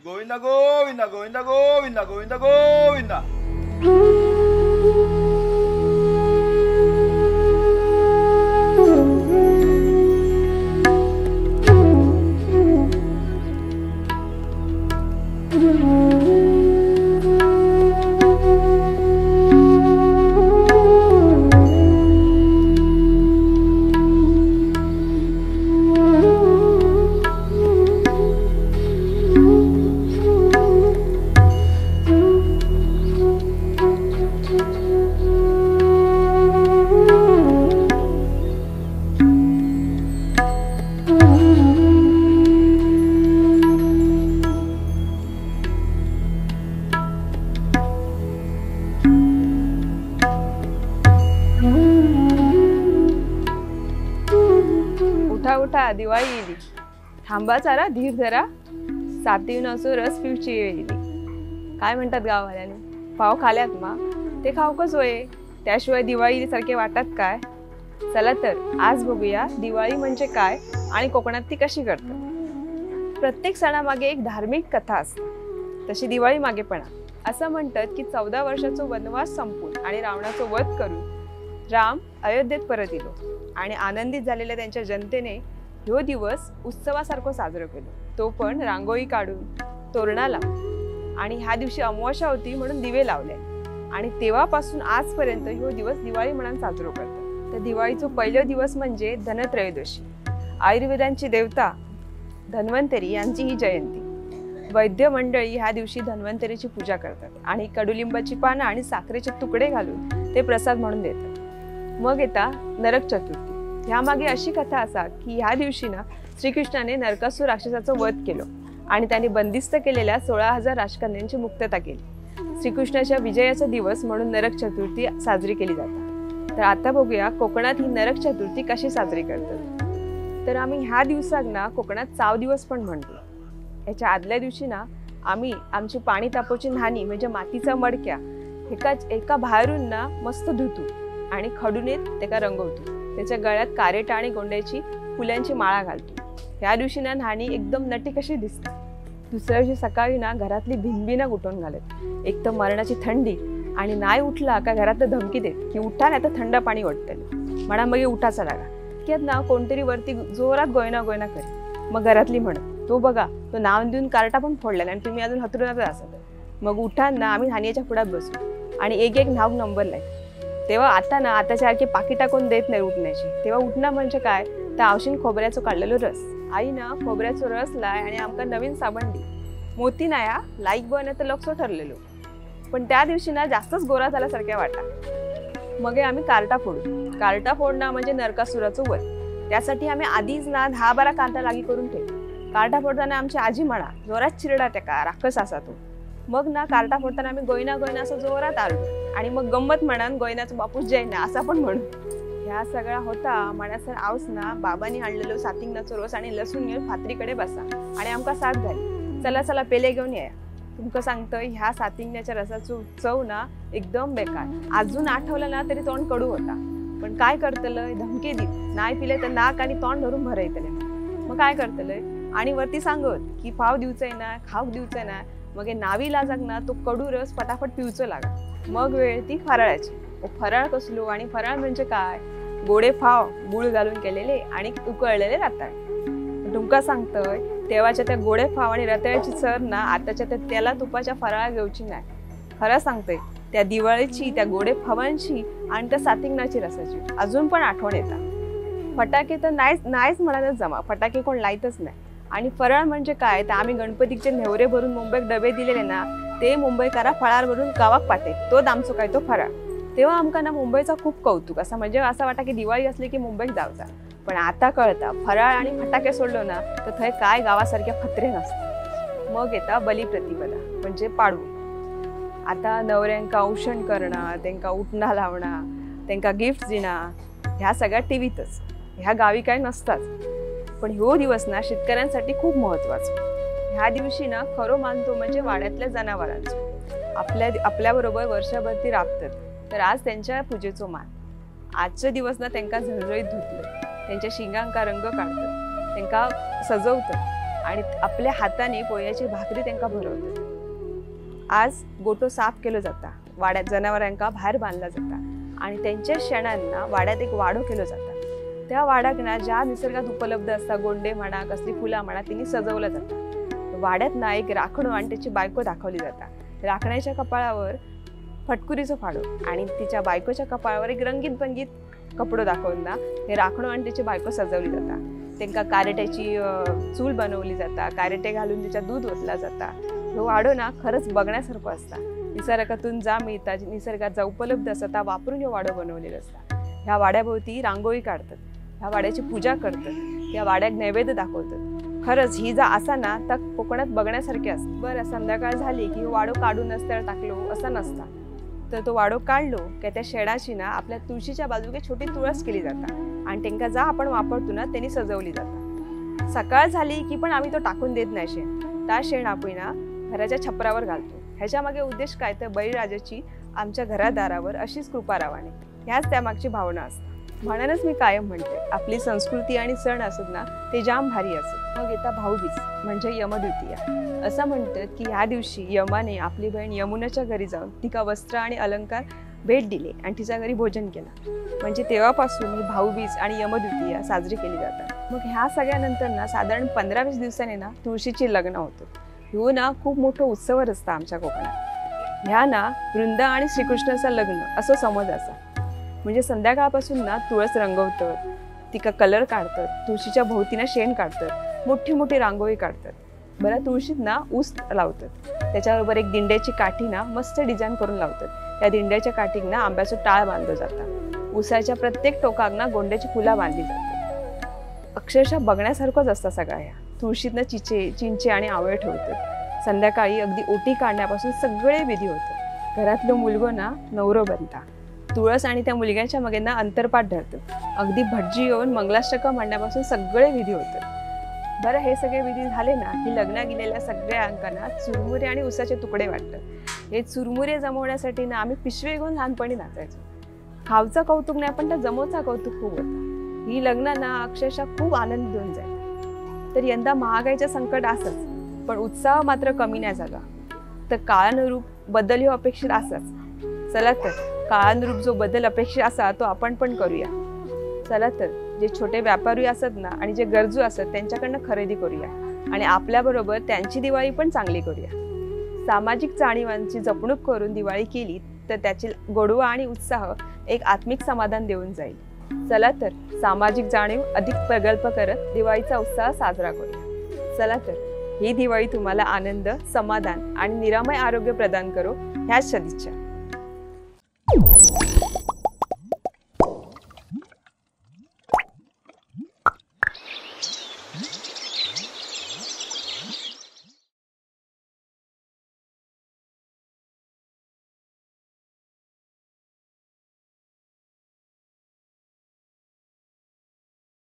गोविंदा गोविंदा गोविंदा गोविंदा गोविंदा गोविंदा। उठा, दिवाळी येईल। थांबा जरा, धीर धरा, सातीनाचो रस पिवची वेळ येईल। काय म्हणतात गाववाल्यांनी, पाव खाल्यात मा ते खावकच होय, त्याशिवाय दिवाळी सारखे वाटत काय। चला तर आज बघूया दिवाळी म्हणजे काय आणि कोकणात ती कशी करतात। प्रत्येक सणामागे एक धार्मिक कथा असते, तशी दिवाळी मागे पण। असं म्हणतात की 14 वर्षाचा वनवास संपून आणि रावणाचा वध करून राम अयोध्येत परत आलो आणि आनंदित झालेल्या त्यांच्या जनतेने ह्यो दिवस उत्सवासारखो साजरो केलो, तो पण रांगोळी काढून, तोरणा लावून। आणि ह्या दिवशी अमावस्या होती म्हणून दिवे लावले आणि तेव्हापासून आजपर्यंत ह्यो दिवस दिवाळी म्हणून साजरो करतात। तर दिवाळीचो पहिलो दिवस म्हणजे धनत्रयोदशी। आयुर्वेदांची देवता धन्वंतरी यांची ही जयंती। वैद्य मंडळी ह्या दिवशी धन्वंतरीची पूजा करतात आणि कडुलिंबाची पानं आणि साखरेचे तुकडे घालून ते प्रसाद म्हणून देतात। मग येता नरक चतुर्थी। ह्या मागे अशी कथा असा की ह्या दिवशी ना श्रीकृष्णाने नरकासूर राक्षसाचं वध केलं आणि त्याने बंदिस्त केलेल्या 16,000 राजकन्यांची मुक्तता केली। श्रीकृष्णाच्या विजयाचा दिवस म्हणून नरक चतुर्थी साजरी केली जाते। तर आता बघूया कोकणात ही नरक चतुर्थी कशी साजरी करतात। तर आम्ही ह्या दिवसाक ना कोकणात चाव दिवस पण म्हणतो। ह्याच्या आदल्या दिवशी ना आम्ही आमची पाणी तापोची न्हाणी म्हणजे मातीचा मडक्या एका बाहेरून ना मस्त धुतू आणि खडूनेत त्याका रंगवतो। त्याच्या गळ्यात कारेटा आणि गोंड्याची फुलांची माळा घालतो। ह्या दिवशी ना न्हाणी एकदम नटी कशी दिसते। दुसऱ्या दिवशी सकाळी ना घरातली भिनभिना उठवून घालत। एक तर मरणाची थंडी आणि नाही उठला का घरात धमकी देत की उठा नाही तर थंड पाणी ओततले, म्हणा मग उठाचा लागा। इतक्यात ना कोणतरी वरती जोरात गोयना गोयना करे, मग घरातली म्हणत तो बघा तो नाव देऊन कार्टा पण फोडलेला आणि तुम्ही अजून हतरुणातच असत। मग उठान ना आम्ही न्हाणीच्या पुढ्यात बसू आणि एक एक नाव नंबर लाय। तेव्हा आता ना आताच्यासारखी पाकिटा कोण देत नाही उठण्याची, तेव्हा उठणं म्हणजे काय तर आवशीन खोबऱ्याचो काढलेलो रस। आई ना खोबऱ्याचो रस लाय आणि आमका नवीन साबण दी। मोती नाया लाईक बॉय तर लक्ष ठरलेलो, पण त्या दिवशी ना जास्तच गोरा झाल्यासारख्या वाटा। मग आम्ही कार्टा फोडू। कार्टा फोडणं म्हणजे नरकासुराचं वध। त्यासाठी आम्ही आधीच ना 10-12 कार्टा लागी करून ठेवू। कार्टा फोडताना आमची आजी म्हणा जोरात चिरडा त्या राक्षस असा तो। मग ना कार्टा फोडताना आम्ही गोयना गोयना असं जोरात आलो आणि मग गंमत म्हणान गोयनाचा बापूस जैना असा पण म्हणू। ह्या सगळा होता म्हणासर आवस ना बाबांनी आणलेलो सातिंगनाचो रोस आणि लसूण घेऊन फातरीकडे बसा आणि आमका साथ झाली, चला चला पेले घेऊन या। तुमका सांगतं ह्या सातिंगण्याच्या रसाचो चव ना एकदम बेकार, अजून आठवलं ना तरी तोंड कडू होता। पण काय करतलंय, धमकी दित नाही पिले तर नाक आणि तोंड धरून भरयतले। मग काय करतलंय आणि वरती सांगत की पाव दिवचंय ना, खाऊक दिवचंय ना। मग नावी लाजाक ना तो कडू रस फटाफट पिवचो लागा। मग वेळ ती फराळाची। फराळ कसलो आणि फराळ म्हणजे काय, गोडे फाव गुळ घालून केलेले आणि उकळलेले रताळे। तुमका सांगतोय तेव्हाच्या त्या गोडे फाव आणि रताळ्याची सर ना आताच्या त्या तेला तुपाच्या फराळा घेऊची नाही। खरं सांगतोय त्या दिवाळीची, त्या गोडे फावांची आणि त्या सातिंगणाची रसाची अजून पण आठवण येतात। फटाके तर नाहीच नाहीच म्हणायला जमा, फटाके कोण लायतच नाही। आणि फराळ म्हणजे काय तर आम्ही गणपतीचे नेवरे भरून मुंबईत डबे दिलेले ना ते मुंबईकारा फळार भरून गावाक पाठे, तो आमचो काय तो फराळ। तेव्हा आमका ना मुंबईचा खूप कौतुक असा, म्हणजे असा वाटा की दिवाळी असली की मुंबईत जावचा। पण आता कळता फराळ आणि फटाके सोडलो ना तर थंय काय गावासारख्या खतरे नसतात। मग येता बलिप्रतिपदा म्हणजे पाडवो। आता नवऱ्यांका औषण करणं, त्यांका उठणा लावणं, त्यांका गिफ्ट दिणं, ह्या सगळ्या टीव्हीतच, ह्या गावी काय नसतात। पण ह्यो दिवस ना शेतकऱ्यांसाठी खूप महत्त्वाचा। ह्या दिवशी ना खरं मानतो म्हणजे वाड्यातल्या जनावरांचो, आपल्याबरोबर वर्षभर ती राबतात, तर आज त्यांच्या पूजेचो मान। आजचे दिवस ना त्यांका झणझणीत धुतलं, त्यांच्या शिंगांका रंग काढतात, त्यांका सजवतात आणि आपल्या हाताने पोह्याची भाकरी त्यांना भरवतात. आज गोटो साफ केलो जाता, वाड्यात जनावरांका बाहेर बांधला जाता आणि त्यांच्या शेणांना वाड्यात एक वाडो केलो जाता. त्या वाड्याक ना ज्या निसर्गात उपलब्ध असता गोंडे म्हणा कसली फुला म्हणा तिने सजवलं जातं. वाड्यात ना एक राखणो आणि त्याची बायको दाखवली जाता. राखण्याच्या कपाळावर फटकुरीचो फाडो आणि तिच्या बायकोच्या कपाळावर एक रंगीत बंगीत कपडो दाखवून ना हे राखणो आणि त्याची बायको सजवली जाता. त्यांना कारट्याची चूल बनवली जाता, कारटे घालून तिच्या दूध ओतला जाता. हो वाडो ना खरंच बघण्यासारखं असता. निसर्गातून जा मिळता, निसर्गात जा उपलब्ध असता ता वापरून ह्यो वाडो बनवलेला असता. ह्या वाड्याभोवती रांगोळी काढतात, ह्या वाड्याची पूजा करतात, त्या वाड्याक नैवेद्य दाखवतात. खरंच ही जा असा ना तर कोकणात बघण्यासारखी असते. बरं, संध्याकाळ झाली की वाडो काढून नसता टाकलो असा नसता, तर तो वाडो काढलो की त्या शेणाची ना आपल्या तुळशीच्या बाजूके छोटी तुळस केली जाता आणि त्यांना जा आपण वापरतो ना त्यांनी सजवली जाता. सकाळ झाली की पण आम्ही तो टाकून देत नाही शेण, त्या शेण आपण ना घराच्या छपरावर घालतो. ह्याच्या मागे उद्देश काय तर बळीराजाची आमच्या घरादारावर अशीच कृपा रावाने, ह्याच त्यामागची भावना असते. म्हणूनच मी कायम म्हणते आपली संस्कृती आणि सण असत ना ते जाम भारी असत. मग येता भाऊबीज म्हणजे यमद्वितीया. असं म्हणतात की ह्या दिवशी यमाने आपली बहीण यमुनाच्या घरी जाऊन तिका वस्त्र आणि अलंकार भेट दिले आणि तिच्या घरी भोजन केलं. म्हणजे तेव्हापासून ही भाऊबीज आणि यमद्वितीया साजरी केली जातात. मग ह्या सगळ्यानंतर ना साधारण 15-20 दिवसांनी ना तुळशीची लग्न होतं. ह्यो ना खूप मोठं उत्सवच असतं आमच्या कोकणात. ह्या ना वृंदा आणि श्रीकृष्णाचं लग्न असं समज असा. म्हणजे संध्याकाळपासून ना तुळस रंगवतात, तिका कलर काढतात, तुळशीच्या भोवतीना शेण काढतात, मोठी मोठी रांगोळी काढतात. बरं, तुळशीत ना ऊस लावतात, त्याच्याबरोबर एक दिंड्याची काठी ना मस्त डिझाईन करून लावतात. त्या दिंड्याच्या काठीक ना आंब्याचं टाळ बांधलं जातं. ऊसाच्या प्रत्येक टोकाक ना गोंड्याची फुलं बांधली जातात. अक्षरशः बघण्यासारखंच असतं सगळ्या ह्या. तुळशीत ना चिंचे आणि आवळे ठेवतात. संध्याकाळी अगदी ओटी काढण्यापासून सगळे विधी होतात. घरातलं मुलगो ना नवरो बनता, तुळस आणि त्या मुलग्याच्या मागे ना अंतरपाठ धरतात. अगदी भटजी येऊन मंगलाष्टकं म्हणण्यापासून सगळे विधी होतात. बरं, हे सगळे विधी झाले ना की लग्नात गेलेल्या सगळ्या अंकांना चुरमुरे आणि उसाचे तुकडे वाटतात. हे चुरमुरे जमवण्यासाठी ना आम्ही पिशवी घेऊन लहानपणी नाचायचो. खावचं कौतुक नाही पण त्या जमवचा कौतुक खूप होता. ही लग्न ना अक्षरशः खूप आनंद देऊन जाईल. तर यंदा महागाईचं संकट असंच, पण उत्साह मात्र कमी नाही झाला. तर काळानुरूप बदल हे अपेक्षित असंच. चला तर काळानुरूप जो बदल अपेक्षित असा तो आपण पण करूया. चला तर जे छोटे व्यापारी असत ना आणि जे गरजू असत त्यांच्याकडनं खरेदी करूया आणि आपल्याबरोबर त्यांची दिवाळी पण चांगली करूया. सामाजिक जाणीवांची जपणूक करून दिवाळी केली तर त्याची गोडवा आणि उत्साह एक आत्मिक समाधान देऊन जाईल. चला तर सामाजिक जाणीव अधिक प्रगल्भ करत दिवाळीचा उत्साह साजरा करूया. चला तर ही दिवाळी तुम्हाला आनंद, समाधान आणि निरामय आरोग्य प्रदान करो ह्याच सदिच्छा.